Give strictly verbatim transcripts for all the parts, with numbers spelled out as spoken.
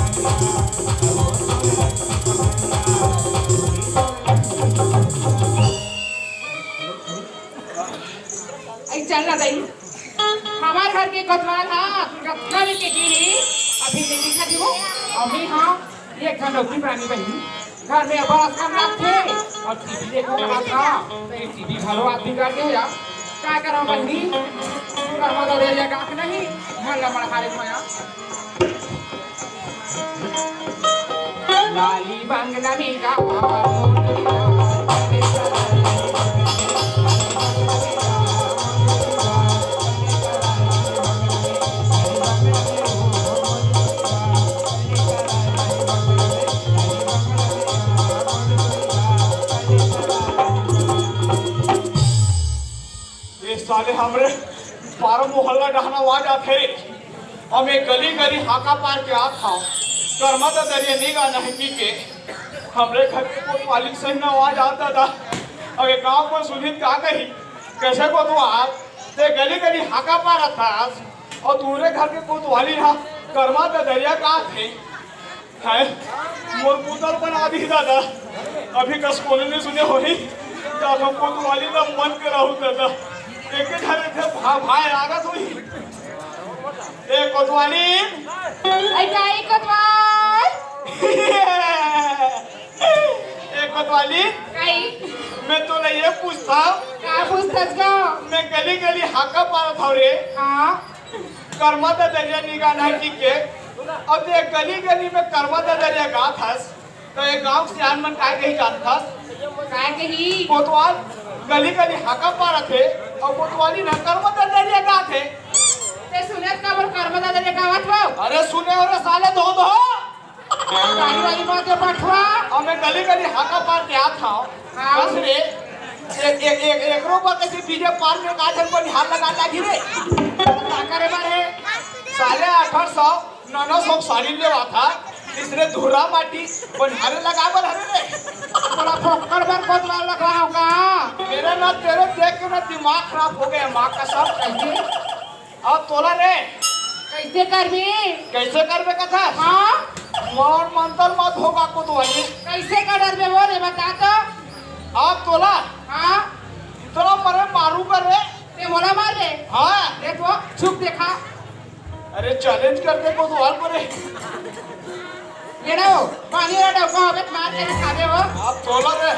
आई चल ना दई, हमार घर के कोतवाल हा, कतका दिन के गिरी, अभी ले दिखा दिहो, अभी हाँ, ये एक ठन लौकी प्राणी बहिनी, घर में बड़ा काम रखथे, और टीवी देखो बड़ा था, तो ये टीवी घलो आदमी कर दे यार, का करो बहिनी, करवा दो रे, ये गाख नहीं, मन ला मड़हारे माया। लाली बंगला में गावा। ये साले हमरे पारा मोहल्ला डहना आवाज आथे। अब मैं गली गली हाका पार के आत हव, करमा त दरिया निगा नहीं पी के। हमरे घर के कोतवाली सही न आवाज आता था। अब ये गांव में सुनित का कही, कैसे कोतवाल ते गली गली हाका पार आथस और तोरे घर के कोतवाली हा करमा त दरिया का थे। हाय, मोर पुतल बना दी दादा। अभी कस कोनो नहीं सुने होही, त हम कोतवाली ला मन के रहू दादा। एक घर थे भा-, भाई लागत होही। ए कोतवाली। आई का, आई कोतवाल? ए कोतवाली। काई? मैं तोला ये पूछता हूँ। का पूछथस गा? मैं गली गली हाका पारत हव रे। हाँ। करमा त दरिया निगाह नहीं टिके। अब ये गली गली में करमा त दरिया गात हस, तो ये गांव के सियान मन काय कही जानथस? काय कही? कोतवाल गली गली हाका पारत हे, और कोतवाली ना करमा त दरिया गात हे। ते सुनत काबर करमा त दरिया गावत हो? अरे सुने हो रे साले धो धो। गाड़ी वाली माँ के पठवा। और मैं गली गली हाका पार के आत हव। हाँ। बस रे, एक, एक, एक, एक रोपा के जे बीजे पार में का जन बनिहार लगा लागी रे। का करे बर हे? साले अठारह सौ, नौ नौ सौ साड़ी लेवा था, इसने धुरा माटी बनिहारे लगा बर हरे रे। तोला फोकट बर कोतवाल लगवा हो का? मेरा ना तेरे देख के ना दिमाग खराब हो गया, माँ कसम। कैसे? अब तोला रे। कैसे करबे? कैसे करबे कथा? हाँ? मोर मंतर मत होगा कोतवाली। कैसे का डरबे वो रे, बता तो। अब तोला। हाँ? तोला मरे मारू कर रे। ते मोला मार रे। हाँ। ले तो, छुप देखा। अरे challenge कर दे कोतवाल को रे। ये लो, पानी वाला डब्बा हवे, मार के दिखा दे वो। अब तोला रे।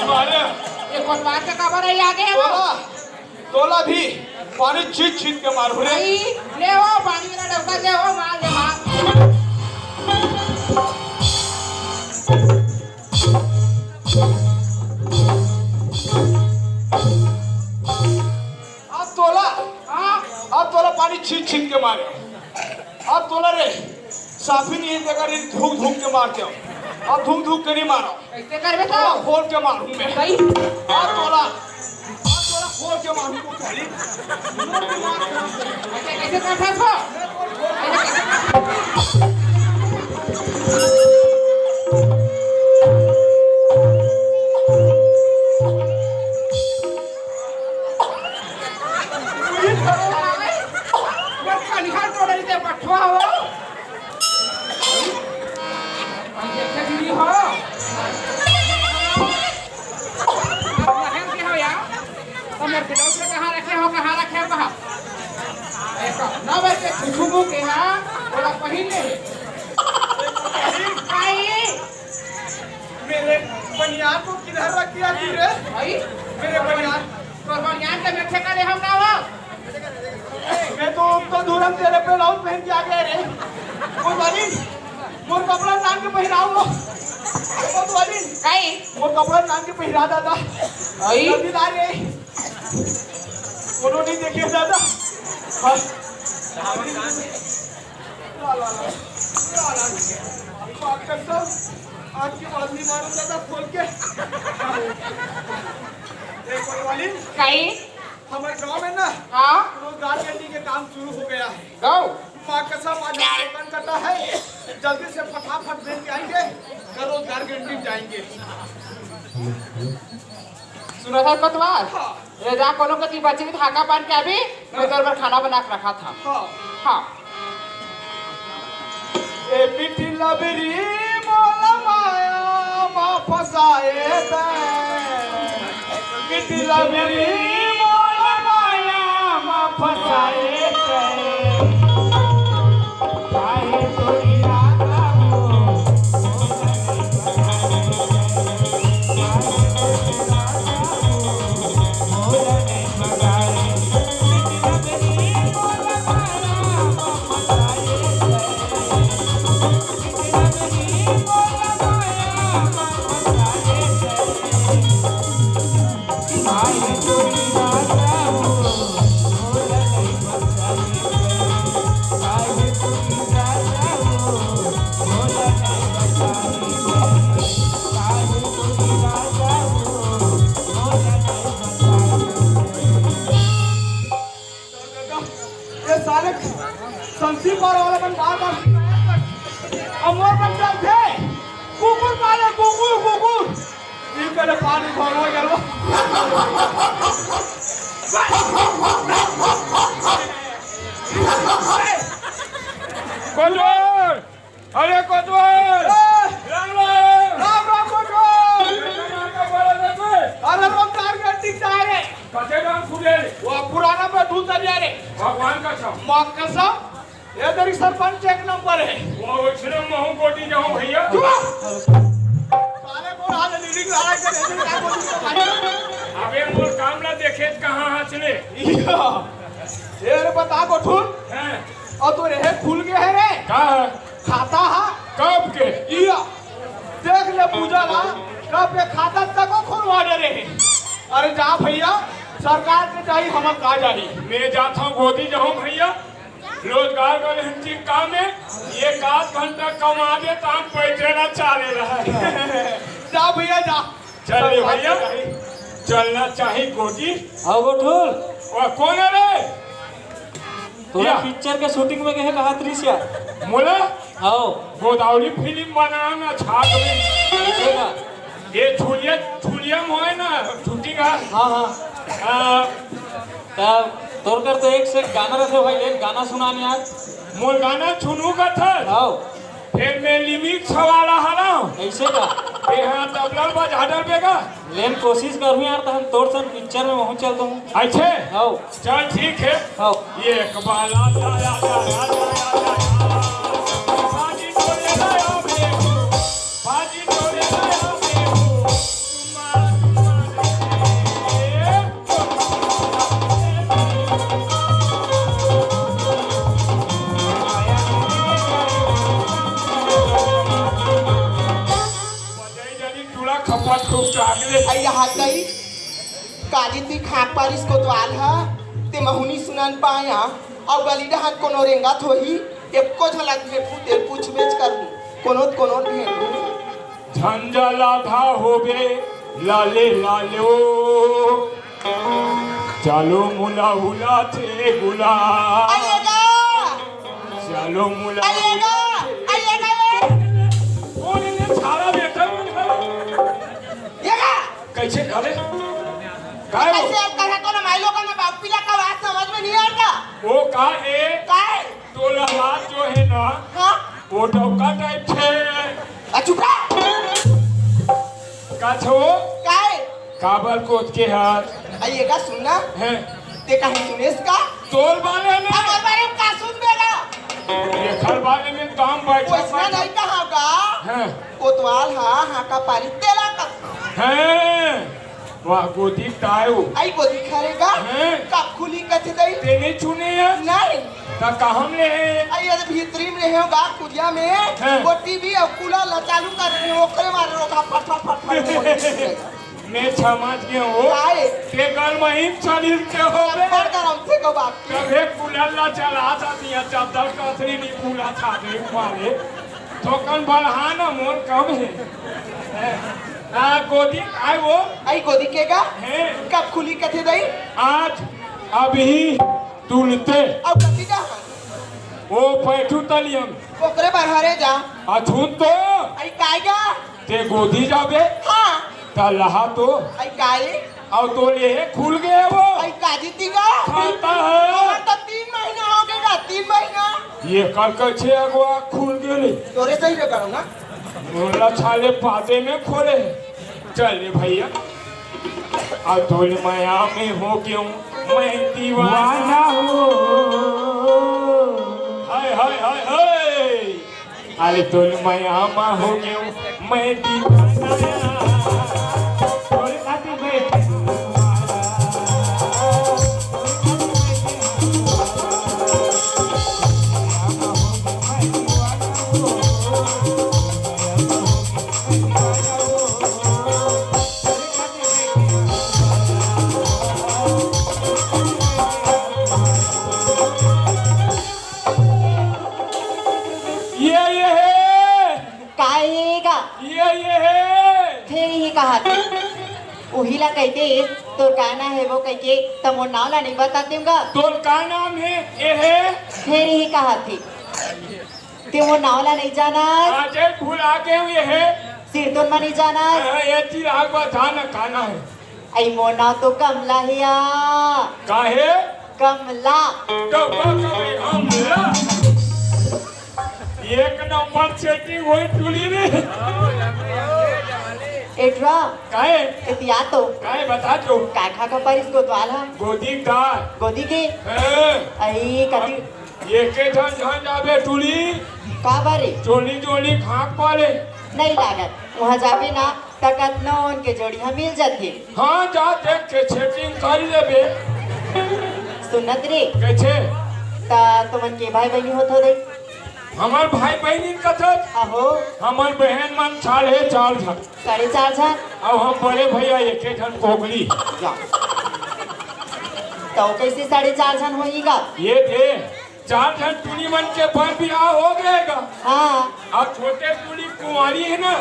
मारे। ये कोतवाल के काबर है आगे है वो? तोला, तोला भी पानी छीट छीट के मारू रे। भाई, ले वो पानी वाला डब्बा, ले वो, मार दे, मार। अब तोला, हाँ। अब तोला पानी छीट छीट के मारे। अब तोला रे, साफी नहीं देगा रे, धूक धूक के मार के। अब धूक धूक के नहीं मारो। कैसे करबे तो? तोला खोल के मारू मैं। भाई। अब तोला, अब तोला खोल के मारू कोतवाली। अच्छा, कैसे करबे तो? कहाँ रखे हो, कहाँ रखे हो, कहाँ? एक नंबर के खुशबू के हा, ओला पहिन ले। भाई। मेरे बनियान को किधर रख दिया तू रे? भाई। मेरे बनियान। तोर बनियान के मैं ठेका ले हम ना हो। मैं तो, तो धुरम तेरे पे लाउन पहन के आ गया रे। कोतवाली, मोर कपड़ा तान के पहिराओ। कोतवाली। काई? मोर कपड़ा तान के पहिरा दादा। आई? जल्दी ला रे। कोनो नहीं देखे दादा। हाँ। ला, ला, ला। ला, ला, ला। बात करता हूँ। आज के बाद नहीं मारो दादा, खोल के। ए, कोतवाली। काई? हमारे गांव में ना, हाँ? रोजगार गैरंटी के काम शुरू हो गया है। गाँव? माँ कसम, आज हम दुकान करता है, जल्दी से फटाफट भेज के आएंगे, कल रोजगार गैरंटी में जाएंगे। सुना था कोतवाल? हाँ। ए, जा कोनो कति बचही त हाका पान के आबे, मैं तोर बर खाना बना के रखत हँव। हाँ। हाँ। ए मिठी लबरी मोला माया मा फसाए तैं। मिठी लबरी मोला माया मा फसाए तैं। काहे तोरी राजा हो, ये साले संसी पार वाला मन बार बार शिकायत कर। अब मोर मन चलथे, कुकुर पाले, कुकुर, कुकुर। ये करे पानी भरवा गलवा। कोचवाल! अरे कोचवाल! ए! राम राम! राम राम कोचवाल! अरे राम तार के टिकता है रे। कते डाल खुले रे? वो पुराना पे ढूंढ दिया रे। भगवान कसम। माँ कसम। ये तेरी सरपंच एक नंबर है। वो उछले महू गोटी जाऊं भैया। चुप! साले को आज लीडिंग लड़ाई कर रहे हैं, क्या बोलूं तो भाई? अबे मोर काम ला देखे कहाँ हंसले? ये रे बता गोठुन। हैं? अउ तोर एहे खुल गे हे रे। का हे? खाता हा। कब के? इया। देख ले पूजा ला, कब के खाता तको खुलवा डरे हे। अरे जा भैया, सरकार के जाही, हमन का जाही। मैं जात हूँ गोदी जाऊँ भैया, रोजगार गारंटी काम हे, एक आध घंटा कमा दे तो हम पैसे ना चाले रहा। जा भैया जा। चल रे भैया, चलना चाही गोदी। आओ गोठुन। वो कोन हे रे? तोला या। पिक्चर के शूटिंग में कहे कहा त्रिश यार। मोला? आओ। गोदावरी फिल्म बनाना छाप में। कैसे का? ये छुलिया, छुलिया में होय ना, शूटिंग हे। हाँ, हाँ। आ, तब तोर कर तो एक से एक गाना रथे भाई, एक गाना सुनान यार। मोर गाना सुनहू का था? आओ। फेर मैं लिमिक सवाला हरंव। कइसे का? ए हाँ, तबला बजा डरबे गा। लेन कोशिश करहूँ यार, त हम तोर संग पिक्चर में महूँ चल दूँ। अच्छे? हव। चल ठीक हे। हव। एक बाला ला, ला, ला, ला, ला, ला, ला। बाजी डोले ला, आ बेबू। बाजी डोले ला, आ बेबू। तुम्हारा, तुम्हारा, ए। बजाई जानी टूरा खपत खूब चागले। अइया हाथ गई, काली ती खाक पारिस कोतवाल हा, ते महूँ नी सुनन पाया, अउ गली डहर कोनो रेंगत होही, एको झलक भेटहूँ, ते पूछ बेच करहूँ, कोनो कोनो भेटहूँ। झंझलाधा होबे, लाले लाले ओ। चालो मुला हुला थे गुला। अइया गा। चालो मुला अइया गा। हुला थे अइया गा। ओ रे, रे, छाड़ा बेटा, मन का। ये गा। कइसे? अरे, काय हो? कइसे अब कहा तो ना माई लोगन ना बाप पिला का बात समझ में नहीं आता। वो का हे? काय? तोला बात जो हे ना, हाँ? वो डौका टाइप छे। आ, चुप रह। का छो? काय? काबर कोत के हर? अइया गा सुन ना। हैं? ते कहीं सुनेस का? तोर बारे में? हमर बारे में का सुन बेला? एखर बारे में काम बैठा वइसना बैठा। नहीं कहा गा। हैं? कोतवाल हा, हाका पारी तेला का। हैं? वाह, गोदी तायो। अई गोदी खरे गा? हैं? कब खुली कथे दई? ते नहीं सुने यार? नहीं। त कहम ले हे? अई ये भीतरी में रहे हो गा, कुरिया में। हैं? वो टीवी अउ कूलर ला चालू कर रहे हो, ओकरे मारे रोका फट, फट, फट, फट। मैं समझ गया हूँ। काय? ते गल महीन शरीर के हो बे। फट गरम थे को बाप के। तभे कूलर ला चला था दिया, चद्दर कसरी नहीं कूला था दे मारे। थोकन बढ़ा ना, मोर कम हे। आ, गोदी, आय वो। अई गोदी के गा? हैं। कब खुली कथे दई? आज, अभी, तुलते। अउ कति जा? ओ पैठू तलियम। ओकरे बर हरे जा। अथुन तो। अई काय गा? ते गोदी जाबे? हाँ। त लहा तो। अई काय? अउ तोर ये खुल गे हे वो। अई काजी ती गा? खाता हे। हमर तो तीन महीना हो गे गा, तीन महीना। ये कर कइसे अगवा खुल गे रे? तोरे सही रे करो ना। मोला छाले पाते में खोले हे। चल रे भइया। अउ तोर मया में हो गेंव मैं दीवाना। वाना हो। हाय, हाय, हाय, हाय। अरे तोर मया मा हो गेंव मैं दीवाना। तोर खातिर मैं ये, ये हे। का हे गा? ये, ये हे। फेर ये कहा थे। उही ला कहिते, तोर का नाम हे वो कहिके, त मोर नाव ला नइ बता देंव गा। तोर का नाम हे? ये हे। फेर ये कहा थे। ते मोर नाव ला नइ जानस? आज भुला गेंव ये हे। सिरतोन म नइ जानस? हाँ, ये चिराग बता ना का नाम हे। अई मोर नाव तो कमला हे या। का हे? कमला। तो का कहे? कमला। एक नंबर सेटिंग होई टुली रे। एटरा। काहे? एतिया तो। काहे बता तो। काय खा खा परिस गोदवाल हा? गोदी दार। गोदी के? हाँ। अई कति अब एके झन झन जाबे टुली। का बारे? जोली जोली खाक पाले। नइ लागत। उहाँ जाबे ना, त कतनो ओन के जोड़ी ह मिल जथे। हाँ, जा देख के सेटिंग कर लेबे। सुनत रे। कइसे? त तुमन के भाई बहिनी होत हो रे? हमर भाई बहिनी कथस? अहो। हमर बहन मन साढ़े चार झन। साढ़े चार झन? अउ हम बड़े भइया एके झन कोगली। जा। त कइसे साढ़े चार झन होही गा? ये दे, चार झन टुली मन के बर बिहाव हो गे गा। हाँ। अउ छोटे टुली कुंवारी हे ना।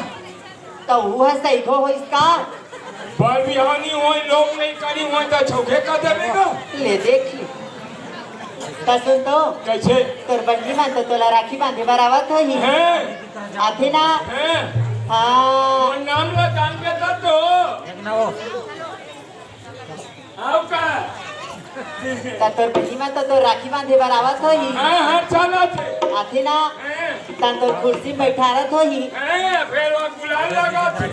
त उहाँ सइघो होइस का? बर बिहाव नइ होय, लोग नइ करी होय, त छौके कर देबे गा। ले देख। त सुन तो। कइसे? तोर बहिनी मन तो तोला राखी बांधे बर आवत होही। हैं? आथे ना? हैं? हाँ। मोर नाम ला जानबे त तो। अउ का? त तोर बहिनी मन तो तोर राखी बांधे बर आवत होही। हाँ, हाँ, चलत हे। आथे ना? हैं? त तोर कुर्सी म बइठारत होही। हैं, फेर वो गुलाल लगात हे।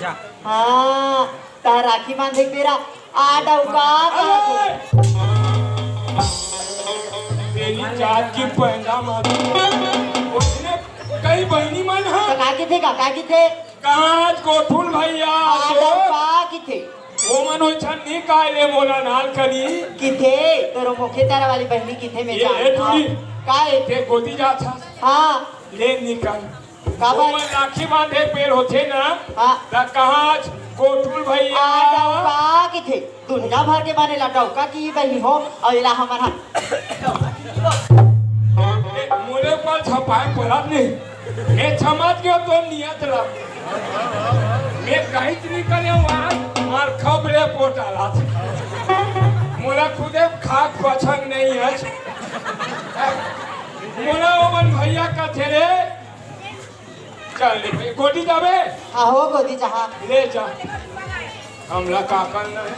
हाँ, त राखी बांधे के बेरा आ डौका कहत हे। अरे! तेरी जात की पैदा मार। ओइसने कई बहिनी मन ह। त का किथे गा, का किथे? कहाँ आज गोठुल भइया आ तो? डौका किथे? वो मन ओइसन नइ काय ले मोला नाल करी। किथे? तोरो मोखे तारा वाली बहिनी किथे में ये, जानत ए टुरी। हँव। का ए? ते गोदी जात हस? हाँ। ले निकल। काबर? वो मन राखी बांधे बेर होथे ना, हाँ। त कहाँ आज गोठुल भइया आ डौका किथे? दुनिया भर के मन एला डौका किही बहिनी हो, अउ एला हमर हा। ए, मोरे ऊपर झपाए पड़त नहीं। मैं समझ गेंव तोर नियत ला। मैं कहिच नइ करेंव आज, मार खबरे पोटालात। मोला खुदे खाक पसंद नइ हे। मोला ओमन भइया कथे रे। चल ले भाई, गोदी जाबे? आहो, गोदी जहाँ। ले जा। हमला का करना हे?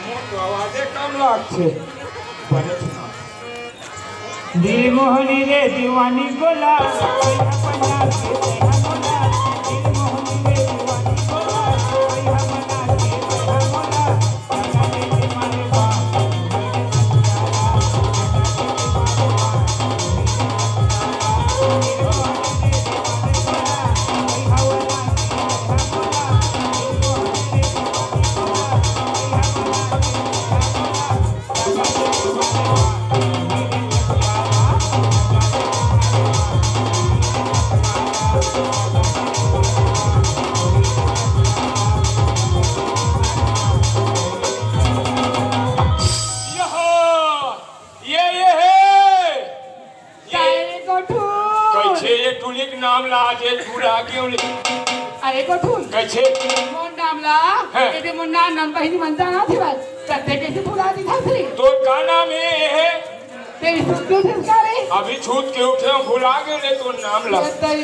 मोर तो आवाजे कम लागथे। बने सुना। दिल मोहनी रे दीवानी गोला, कोई अपना के तेरा मोला। दिल मोहनी रे दीवानी गोला, कोई अपना के तेरा मोला। ये, ये हे। ये काहे रे गोठुन? कइसे ये टुली के नाम ला आज ये टुरा के उली? अरे गोठुन। कइसे? मोर नाम ला, हैं। एदे मोर नान नान बहिनी मन जानथे बस। तते कइसे भुला दिथस रे? तोर का नाम हे, ये हे? तेरी सुन के उठे का रे? अभी छूत के उठे हंव, भुला गेंव रे तोर नाम ला। ए तई,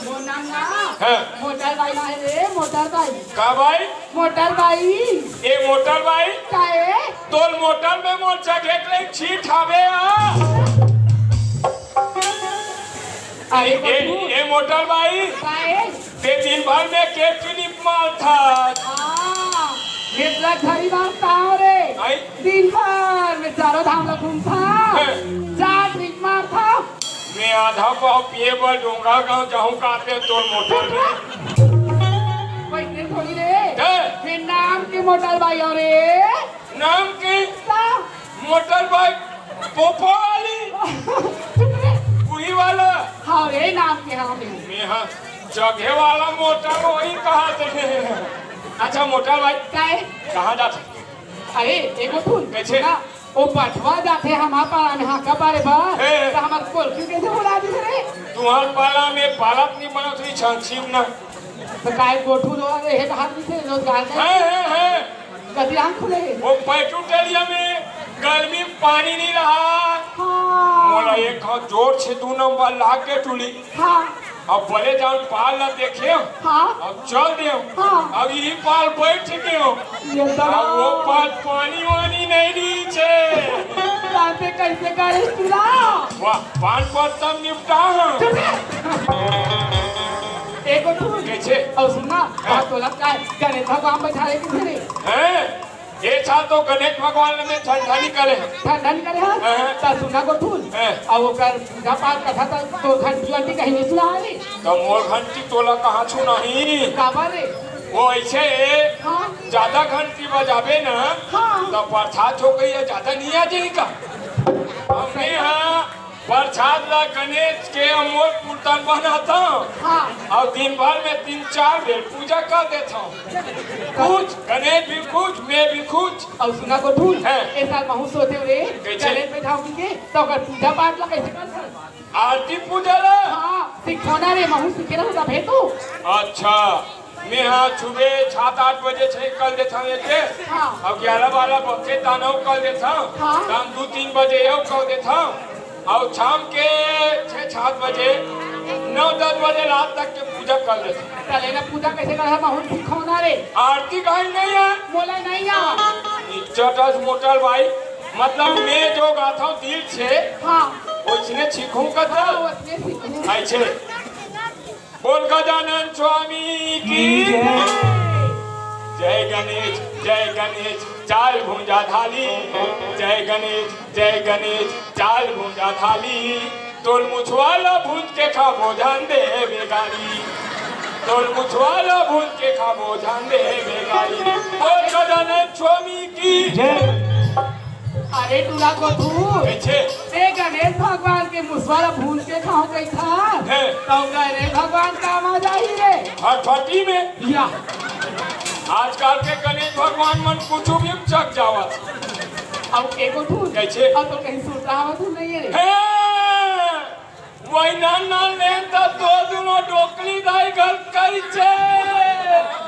मोर नाम ना। हाँ। मोटर बाई ना हे रे, मोटर बाई। का बाई? मोटर बाई। ए मोटर बाई? का ए? तोर मोटर में मोर चघे के लइक छीट हावे आ। अरे ए, बबू। ए मोटर बाई? का ए? ते दिन भर में के ट्रिप मारथस? हाँ, एतला घरी मारथंव रे। आई? दिन भर में चारों धाम ला घूमथंव। हैं। चार ट्रिप मारथंव। मैं आधा पाव पिए बर डोंगरगांव जाहूं काते तोर मोटर में। वइसने थोड़ी रे। हैं? मैं नाम के मोटर बाई हंव रे। नाम के? ता। मोटर बाई पोपो वाली? चुप रे। उही वाला? हाँ रे, नाम के हंव मैं। मैं हाँ, चघे वाला मोटर वही कहा थे। अच्छा मोटर बाई, का ए? कहाँ जात? अरे, एगो सुन। कइसे? ना, ओ बठवा जाथे हमार पारा में हाका पारे बर, हे। त हमार कोलकी कइसे भुला दिस रे? तुंहर पारा में पारा नइ बनत रही छन छीम ना। त काय गोठू लो, हे कहा दिस रे, रोजगार दे। हैं, हैं, हैं। कति आंख खुले हे? ओ पैटू टलिया में गर्मी में पानी नइ रहा। हाँ। मोला एक हाथ जोर से दू नंबर लाग के टूली। हाँ। अब बड़े जान पार ला देखे, हाँ। अब चल दे, हाँ। अब यही पार बैठ के हो। ये तो अब वो पार पानी वानी नहीं नीचे। ताते कैसे करे चूल्हा? वाह, पान पर तब निपटा है। चुप रे। एगो तू। कैसे? और सुनना, हाँ। बात तोला का है? गणेश भगवान बैठा रहे किसी ने। हैं? ए साल तो गणेश भगवान में ठंडा नहीं करे हैं। ठंडा नहीं करे हैं? हाँ। त सुना गोठुन। हाँ। अब ओकर पूजा पाठ कथा त तो घंटी वंटी कहीं नहीं सुना है। त मोर घंटी तोला कहाँ छू नहीं? काबर रे? वो ऐसे है, हाँ। ज्यादा घंटी बजाबे ना, हाँ। त बरसात हो गई है, ज्यादा नहीं आ जाएगा। हमने यहाँ प्रसाद ला गणेश के अमोल पुरतन बनाथंव। हाँ। अउ दिन भर में तीन चार बेर पूजा कर देथंव। कुछ गणेश भी खुश, मैं भी खुश। अउ सुना गोठुन, हैं। ए साल महू सोचेंव रे, कइसे? गणेश बैठाहूं के, त ओकर पूजा पाठ ला कइसे करथस? आरती पूजा ला? हाँ, सिखोना रे, महू सीखे रहूं तभे तो। अच्छा। मैं हा सुबह सात आठ बजे से कर देथंव एके, हाँ। अब ग्यारह बारह बजे तानव कर देथंव, हाँ। शाम दू तीन बजे एव कर देथंव, अउ शाम के छह सात बजे, नौ दस बजे रात तक के पूजा कर देथंव। चले ना, पूजा कैसे करे है, महू सिखोना रे। आरती गाय नहीं है। मोला नहीं आ। इज्जत अस मोटर बाई, मतलब मैं जो गाथंव दिल से, हाँ। वैसने सीखूं का हाँ, तो? वैसने सीखूं। ऐसे। बोल गजानन स्वामी की जय। जय गणेश, जय गणेश, चाल भुंजा थाली। जय गणेश, जय गणेश, चाल भुंजा थाली। तोर मुछवा ला भूंज के खाबो जान दे बेगारी। तोर मुछवा ला भूंज के खाबो जान दे बेगारी। बोल गजानन स्वामी की जय। अरे टूरा गोठू, कइसे? ते गणेश भगवान के मुसवा ला भूंज के खाहूं कहिथस, हैं। त गणेश भगवान काम आ जाही रे। फटफटी में। या। आजकल के गणेश भगवान मन कुछु भी चक जावत। अब एगो ठून। कइसे? अब तो कहीं सुरता आवत नहीं है रे। हैं। वही नान नान लेन त दो दुनो डोकली दाई घर कइसे?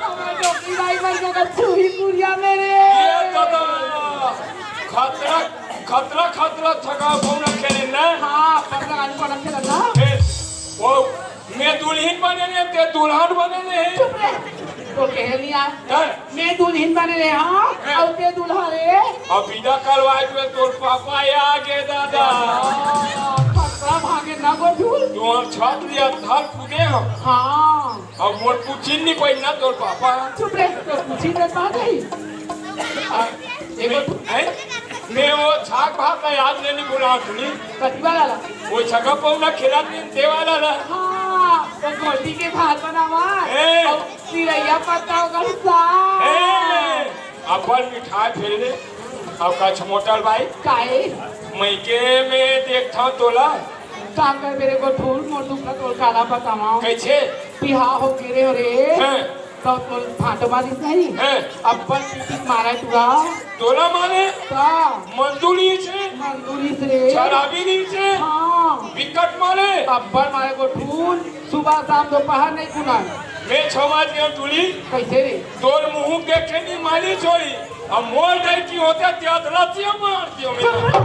हमर डोकली दाई मन के अगर छुही कुरिया में रे। ये तो, तो खतरा, खतरा, खतरा छका पौना खेले ना। हाँ, पतरा गाड़ी पटक के लगा। ए, वो मैं दुल्हन बने ने, ते दुल्हन बने ने। चुप रे। तो कहे नहीं यार। हैं? मैं दुल्हन बने रे, हाँ? हैं? अउ ते दूल्हा रे। अब विदा करवाए हुए तोर पापा आ गे दादा। खतरा भागे ना गोठू। तोर छत लिया धर कूदे हम। हाँ। अब मोर पुछिन नहीं पाई ना तोर पापा। चुप रे, तो पुछिन नहीं पा गई। आ, देखो तू। हैं? मैं वो छाक भात का याद नहीं भुला सुनी। कति वाला ला? वो छका पौना खिला दिन दे वाला ला। हाँ, वो गोटी के भात बनावा। हैं? अउ चिरैया पत्ता ओकर साग। ए, अपन मिठाई फेर ले। अब कछ मोटर बाई। काहे? मइके में देखथंव तोला। का कर मेरे को ठूल मोर दुख ला तोर काला बतावंव। कइसे? बिहाव हो गे रे हो रे। हैं। तब तोर फांटो मारिस नहीं। हैं। अपन पिटिक मारा टूरा। तोला मारे? का? मंदुली से? मंदुली से रे। शराबी नी से? हाँ। विकट मारे? अब्बड़ मारे को ठूल। सुबह शाम दोपहर नहीं कुनाय। मैं समझ गया टूली। कइसे रे? तोर मुंह देखे नहीं मालिश होई। अब मोर डर की होते त्यात रातिया मार दियो मेरा।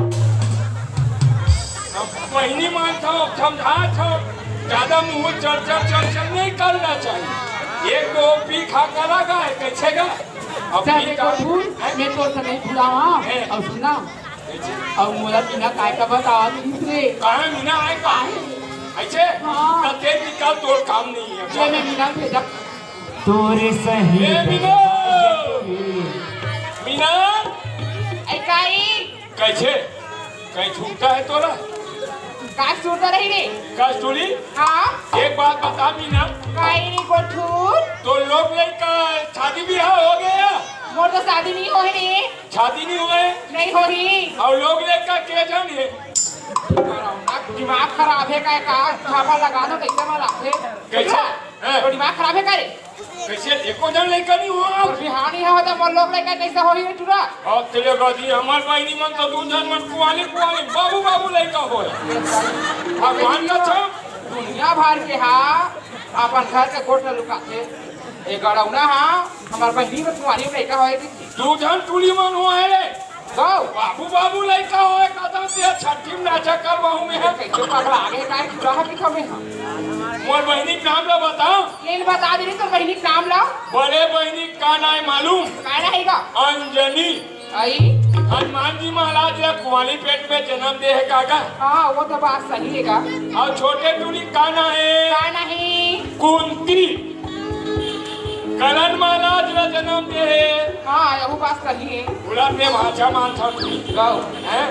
बहिनी मन थव, समझात हव, ज्यादा मुंह चढ़ चढ़ चढ़ चढ़ नहीं करना चाहिए। एक दो पी खा कर लगा है, कैसे गा? अब चल पी एक का और भूल, मैं तोर से नहीं भुलावा। हैं। और सुनना, कैसे? और मोला बिना काय का बतावा नहीं रे। कहाँ बिना आए का है? ऐसे? हाँ। कते निकाल, तोर काम नहीं है। ये मैं बिना भेजा। तोरे सही ए, मीना! मीना! ए, काई? कैसे? कहीं छूटता है तोरा? का छूटता नहीं रे? का छूटी? हाँ? एक बात बता मीना। काई रे गोठू? तो लोग लइका शादी ब्याह हो गया? मोर तो शादी नहीं होए रे। शादी नहीं होए? नहीं होही। और लोग लइका के जान है? दिमाग खराब है का? का झापा लगा दो, कैसे में लागथे? कैसे? हैं? तो दिमाग खराब है का रे? कैसे एको जन लइका नहीं हुआ? और बिहानी है तो मोर लोग लइका कैसे होही रे टूरा? और तेरे गादी हमार बहिनी मन तो दू जन मन कुआली कुआली बाबू बाबू लइका होए। भगवान का छो। दुनिया भर के हा अपन घर के गोठ ल लुकाथे। ए गड़ौना हा हमार बहिनी में कुआली लइका होए की। दू जन टूली मन हुआ है रे। गौ। बाबू बाबू लइका होए कदम से छठी में नाचा कर बहू में है। कैसे पगला आगे काय टूरा हा कि कमे हा? मोर बहिनी के नाम ला बताओ। ले बता दे रे तोर बहिनी के नाम ला। बड़े बहिनी का नाम मालूम? का नाम है गा? अंजनी। आई। हनुमान जी महाराज ला कुंवारी पेट में जन्म दे है काका। हाँ, वो तो बात सही है गा। और छोटे टूरी का नाम है? का नहीं? कुंती। करण महाराज ला जन्म दे है। हाँ, यहू बात सही है। उलट में भाषा मान था। गौ। हैं?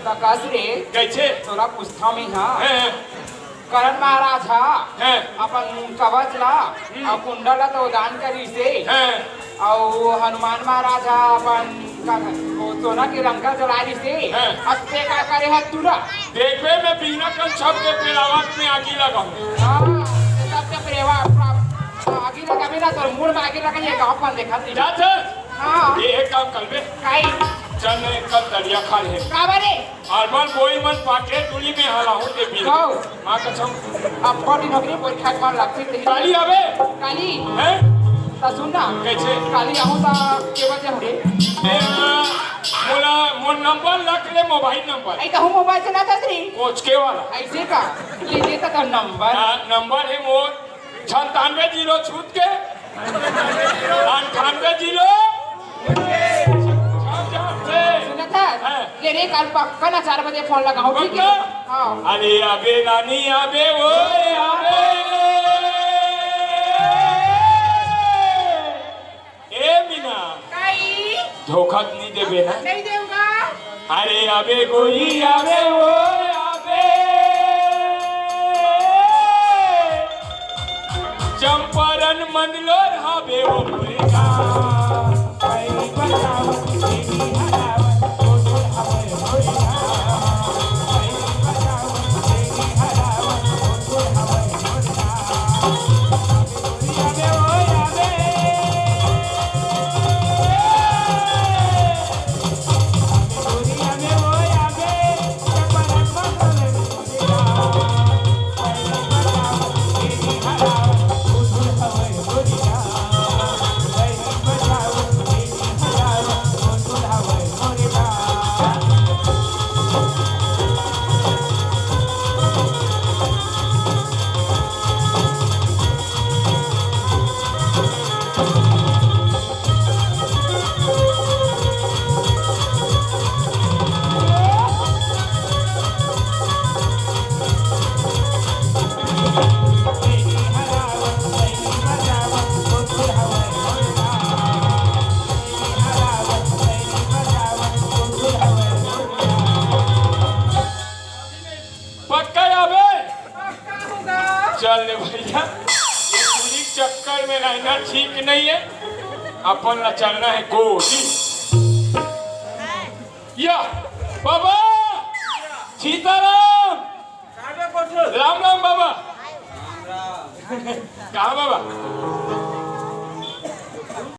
प्रकाश रे, कैसे? तोरा पूछता में हा। हैं? करण महाराज हा हैं? अपन कवच ला हम्म। अउ कुंडल ला तो दान करिस हे। हैं? अउ हनुमान महाराज हा अपन का, वो सोना के लंका जला दिस हे। हैं? अउ ते का करे हा टूरा? देखबे मैं बिना कन सबके पेरावत में आगी लगाऊं। हाँ, सबके पेरावत आगी लगाबे ना, तोर मूड़ में आगी लगाई, ये गाँव पर देखा नहीं। जात है? हाँ। ये एक काम करबे। काई? चल, मैं एक कप दलिया खा ले। काबर रे? अरबन बोई मन पाके टूली में हला हो के पी। खाओ। माँ कसम। अब बड़ी नौकरी बोई खाए मार लगती थी। काली आबे? काली। हैं? ता सुन ना। कैसे? काली आहूँ ता के बजे हो रे? ए, मोला, मोर नंबर लख ले, मोबाइल नंबर। आई कहूँ मोबाइल से ना दस रे। कोचके वाला। ऐसे का? ले दे ता नंबर। हाँ, नंबर है मोर। संतानवे जीरो छूट के अंठानवे जीरो। सुनत हस? हाँ। ले रे, काल पक्का ना चार बजे फोन लगाहूँ, ठीक है? पक्का? हाँ। अरे अबे रानी, अबे ओ, अबे। ए मीना, काई? धोखा तो नहीं देबे ना? नहीं देवगा। अरे अबे गोरी, अबे ओ, अबे। चंपारण मंदलोर हबे ओ मुर्गा। पक्का आबे? चल ले भैया, ये पूरी चक्कर में रहना ठीक नहीं है, अपन ला चलना है गोली। या बाबा सीताराम। राम राम बाबा। कहाँ बाबा?